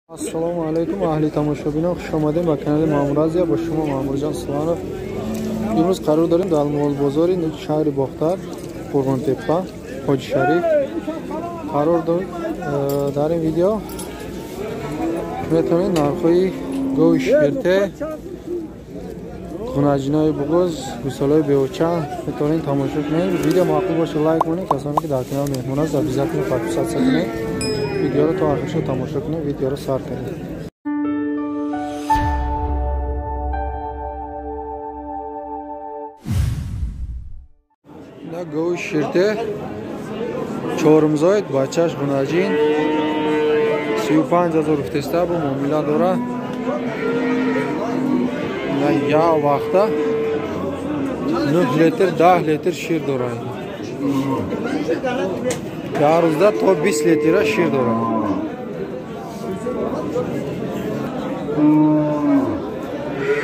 Assalomu alaykum ahli тамошобинон, хуш омадем ба канали Маъмур Азия. Бо шумо Маъмурҷон Суланов. Имрӯз қарор дорем дар молбозори шаҳри Бохтар, Қурғонтеппа, Ҳоҷи Шариф. Қарор дорем дар ин видео метавонед нархҳои гови ширте, хунаҷинои буғуз, гусолаи беоча метавонед тамошо кунед. Видео маъқул бошад, лайк монед. Касоне ки дар канал меҳмон аст, обязательно подписаться кунед. Видеоро то охирша тамошо кунед. Видеоро сар кунед. Гови ширте чорумзоид, бачаш гунаҷин, 35 000 гуфтеста, бо муомила дора. Я вақта 9 литр, 10 литр шир дора. Як рӯзда то 20 литра шир дора.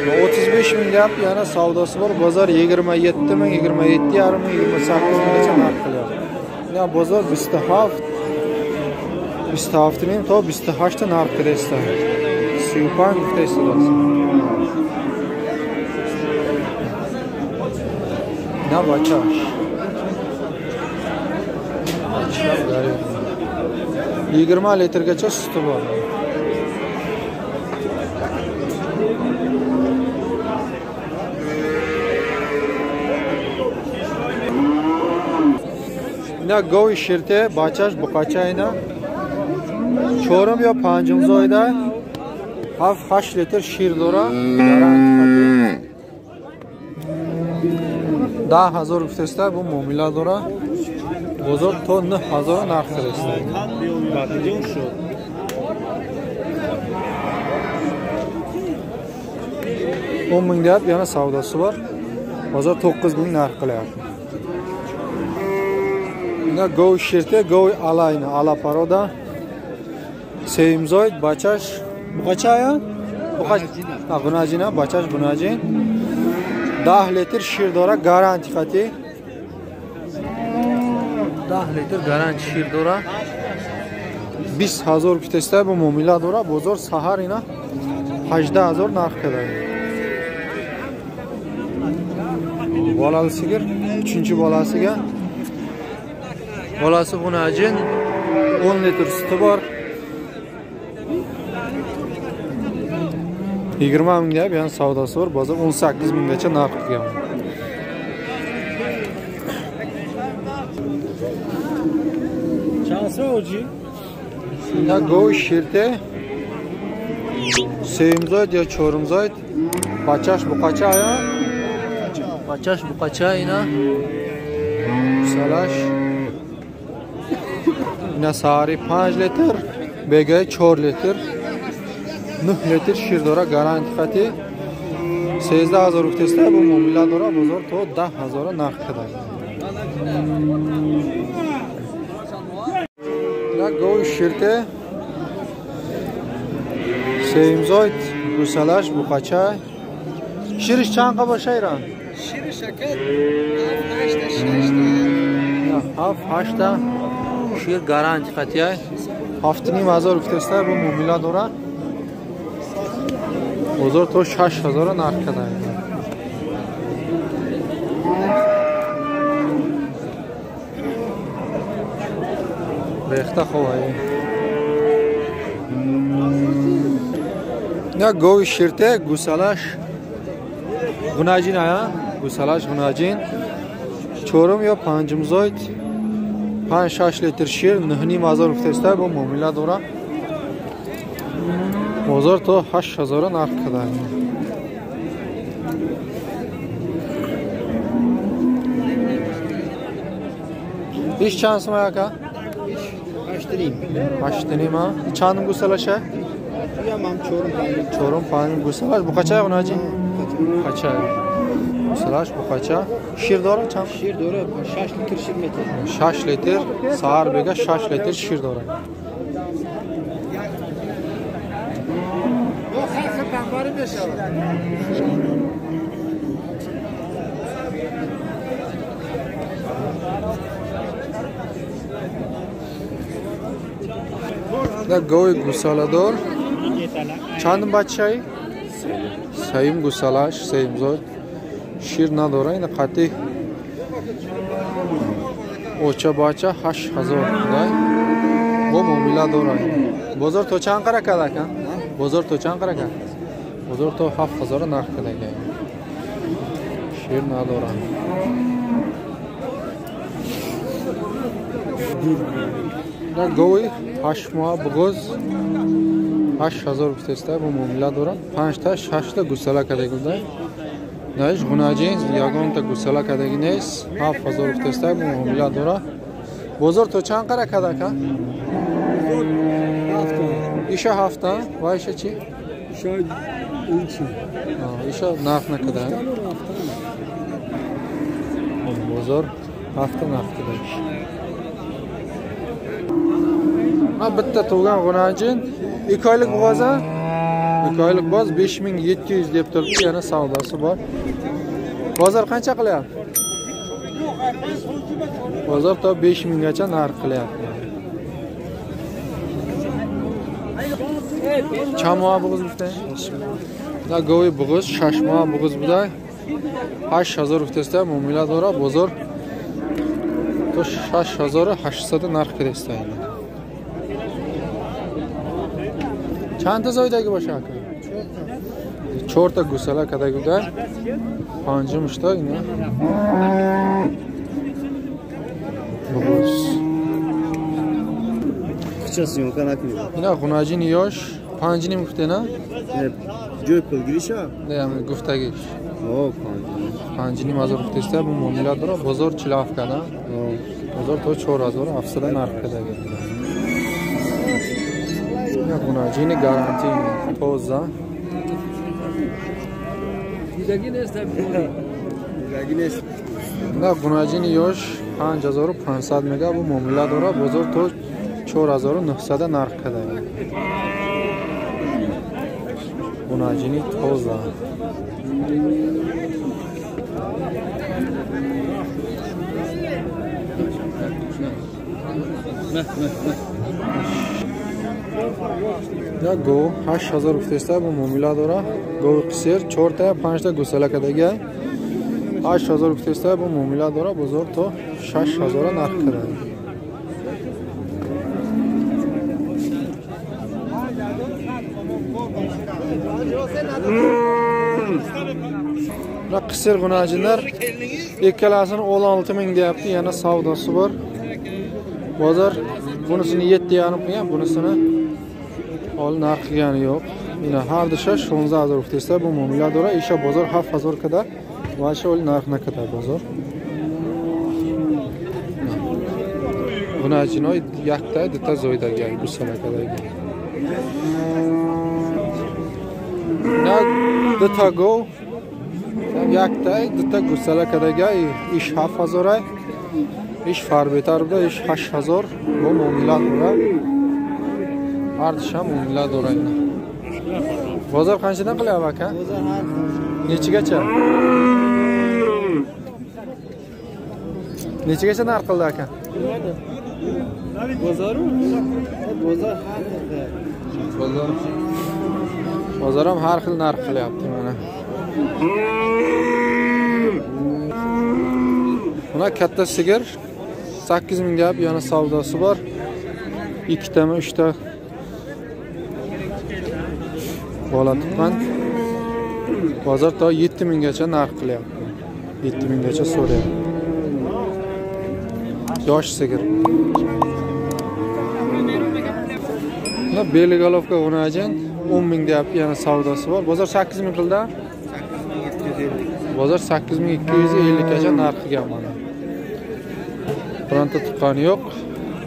35 ming deyapti, yana savdosi bor. Bozor 27 ming, 27,5 ming, 28 minggacha narx qilyapti. Yana bozor 27, 27 ming to 28 ta narx qilyapti. 35 gufta do'st. Na bachash. 20 litrgacha suti bor. Ина гови ширте, бачаш буқача, ина чорум ё панҷум зоида, 7-8 литр шир дора. 10 000 гуфтеста, бу муомила дора. Бозор то 9 000 нарх киреста. 10 ming deyapti, yana savdosi bor. Bozor 9 ming narx qilyapti. Ина гови ширте, гови ала, ина ала порода. Сеюмзоид, бачаш буқачая? Гунаҷина, бачаш гунаҷин. 10 литр шир дора, гаранти хати. 10 литр гаранти шир дора. 20 000 гуфтеста, бо муомила дора. Бозор саҳар ина 18 000 нарх карда. Bolali sigir, uchinchi bolasiga. Bolasi g'unajin, 10 litr suti bor. 20 ming deyapti, yana savdosi bor. Bozor 18 minggacha narx qilgan. Chansi oji. Ина гови ширте, сеюмзоид ё чорумзоид, бачаш буқача ая? Бачаш буқача, ина салаш. Ина саҳари 5 литр, бегаи 4 литр, 9 литр шир дора, гаранти хати. 13 000 гуфтеста, бо муомила дора. Бозор то 10 000 нарх карда. Ина гови ширте, сеюмзоид, гусалаш буқача. Шириш чанд қа боша иран? Шириш ака 7 8 6. 7 8 шир гаранти хатия. 7,5 000 гуфтеста, бо муомила дора. Бозор то 6 000 нарх карда. Рехта ховай. На гови ширте, гусалаш гунаҷин ая, гусалаш гунаҷин. Чорум ё панҷум зоид, 5-6 литр шир, 9,5 000 гуфтеста, бо муомила дора. Бозор то 8 000 нарх карда. Иш чанд сум ака? 8,5. 8,5 а? Чандум гусалаша? Ям чорум панҷум. Чорум панҷум гусалаш буқача гунаҷин? Буқача. Гусалаш буқача. Шир дора чанд? Шир дора, 6 литр шир метад. 6 литр, саҳар бега 6 литр шир дора. Гови гусоладор. Чандум бачаи? Сеюм гусалаш, сеюмзод. Шир надора, ина қати оча бача 8000 дай. Бо муомила дора. Бозор то чанд қара када ака? Бозор то чанд қара кад? Бозор то 7000 нарх кадаги. Шир надора. Да гови 8 моҳ буғоз 8000 гуфтеста бо муомила дорад. 5 та 6 та гусала кадаги буда. Наиш гунаҷин ягонта гусала кадаги нест. 7000 гуфтеста бо муомила дорад. Бозор то чанд қара када ака? Иша 7 ва иша чи? Иша инчи. Иша нарх накада. Бозор 7 нарх када. Ma bitta tug'gan g'unajin 2 oylik bo'g'oz, 2 oylik bo'g'oz 5700 deb turibdi, yana savdosi bor. Bozor qancha qilyapti? Bozor to 5000 gacha narx qilyapti. Chamo bo'g'oz bitta. Da go'y bo'g'oz, 6 moh bo'g'oz buday. 8000 rublda muomala dora, bozor to 6800 narx qilyapti. Чанд та зоидаги боша ака? 4 та гусала кадагуда. Панҷум шта ина. Буғоз. Кича съёмка накунем. Ина ғунаҷини ёш 5.5 гуфтена? Не, ҷои пулгириша? Не, ами гуфтагиш. О, 5.5 ҳазор гуфтеста бу муомила дора. Бозор 47 када. Бозор то 4700 нарх кадаги. Гунаҷини гарантия тоза. На гунаҷини ёш 5500 мега бу муомила дора. Бозор то 4900 нарх када. Гунаҷини тоза. Я го 8000 гуфтеста бу муомила дора. Гови қисир 4 та 5 та гусала кадаги. 8000 гуфтеста бу муомила дора. Бозор то 6000 нарх када. На qisir g'unajinlar ikkalasini 16000 deyapti, yana savdosi bor. Bozor bunisini 7.5 qilgan, bunisini hol narx qilgani yo'q. Ina har dusha 16000 rublda bu muomala dora. Isha bozor 7000 kada va shu hol narx nakada bozor. G'unajinoy yakta dita zoydagi gusalakadagi. Na dita go yakta dita gusalakadagi ish 7000 ay. Ish farbetar buda ish 8000 bu muomala dora. Har muomala dora. Bozor qanchadan qilyapti aka? Nechigacha? Nechigacha narx qildi aka? Bozor bozor har xil. Bozor ham har xil narx qilyapti mana. Buna katta sigir 8000 gap yana savdosi bor. 2tami 3 ta bola tuqqan. Bozor to 7000 gacha narx qilyapti. 7000 gacha so'rayapti. Yosh sigir. Buna beligolovka g'unajin 10000 deyapti, yana savdosi bor. Bozor 8000 qildi. Bozor 8250 gacha narx qilgan mana. Bironta tuqqani yo'q,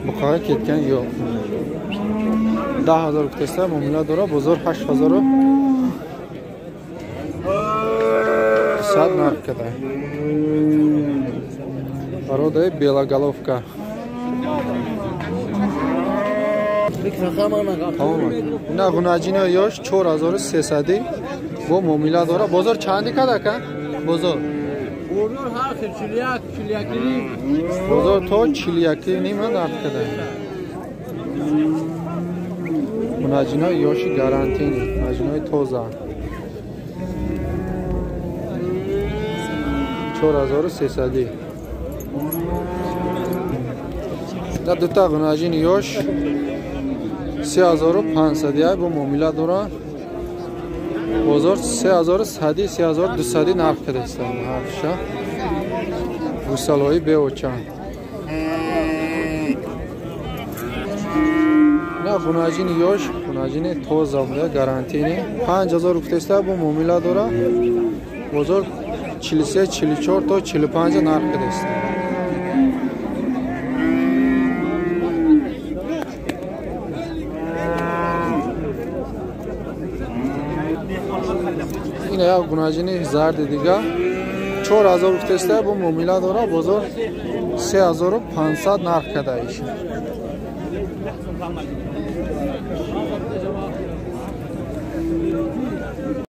buqaga ketgan yo'q. 10000 kutsa muomala dora, bozor 8000 sad narx kada. Порода белоголовка. Tamam. Ина гунajina yosh 4300 бо муомила дора. Бозор чанди кад ака? Бозор. Бозор har xil 41, 41. Бозор то 41 нима нарх када. Гунаҷинои ёши гарантини, гунаҷинои тоза. 4300. На дута гунаҷини ёш 3500 ай бо муомила дора. Бозор 3100, 3200 нарх кардааст ҳарша. Гусалҳои беоча. На гунаҷини ёш, гунаҷини тоза буда, гарантини. 5000 гуфтааст бо муомила дора. Бозор 43, 44 то 45 нарх кардааст. Ин як гунаҷини зарди дига 4000 гуфтааст бо муомила дора. Бозор 3500 нарх кардааст.